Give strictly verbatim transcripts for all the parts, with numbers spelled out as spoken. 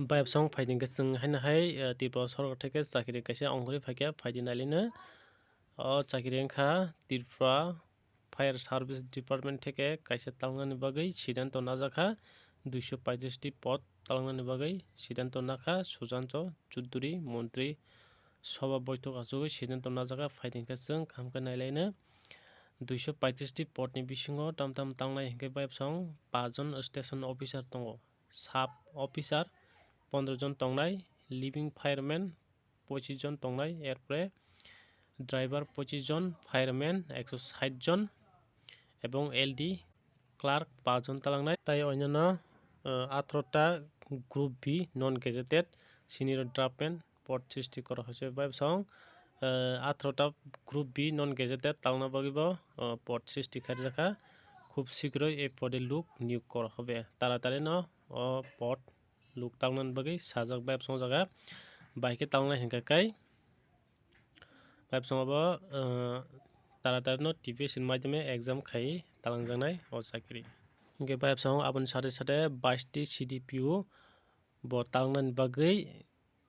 Bayapsong phaidi hwnkhe chwng haino hai, eh, Tripura sorkar theke chakiri kaisa ongkhorwi phaikha, phaidi nailino. O chakiri wngkha Tripura Fire Service Department theke kaisa talnani bagwi siddhanto najakha, duiso paitris ti pod talnani bagwi siddhanto nakha Sujanto Chudhuri, montri sobha boithok achugwi siddhanto najakha, phaidi hwnkhe chwng kaham khe nailaino. Duiso paitris ti podni bisingo tam tam talnai hwnkhe bayapsong paanch jon station officer tongo, sub officer pondro jon tongnai, living fireman pochis jon tongnai, erpore driver pochis jon, fireman ekso sait jon, ebong L D clerk paanch jon talangnai. Tai oinano, eh, atharo ta group B non gazetted senior draftsman pod srishti kora hoise bayapsong, eh, atharo ta group B non gazetted talna bagwi bo, eh, pod srishti kharjakha. Khub shigroi ei pode lok niyog kora hobe. Taratari no o pod lok talnani bagwi sajak bayapsong jaga. Bai khe talnai hwnkha khe bayapsong bo, eh, taratari no T P S C ni maidhyame exam khai talangjaknai o chakiri. Hwnkhe bayapsong aboni sate sate bais ti C D P O bo talnani bagwi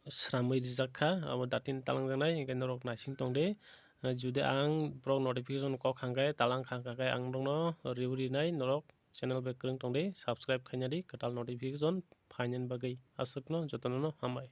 sramwi rijak kha, abo datin talangjaknai, hwnkhe norok naising tongdi. Eh, judi ang borok notification kok hangkhe, talang kha hangkhe ang norokno riwi rinai, norok channel bai kwrwng tongdi, subscribe khainadi kwtal notification phainani bagwi. Aswkno jotono hambai.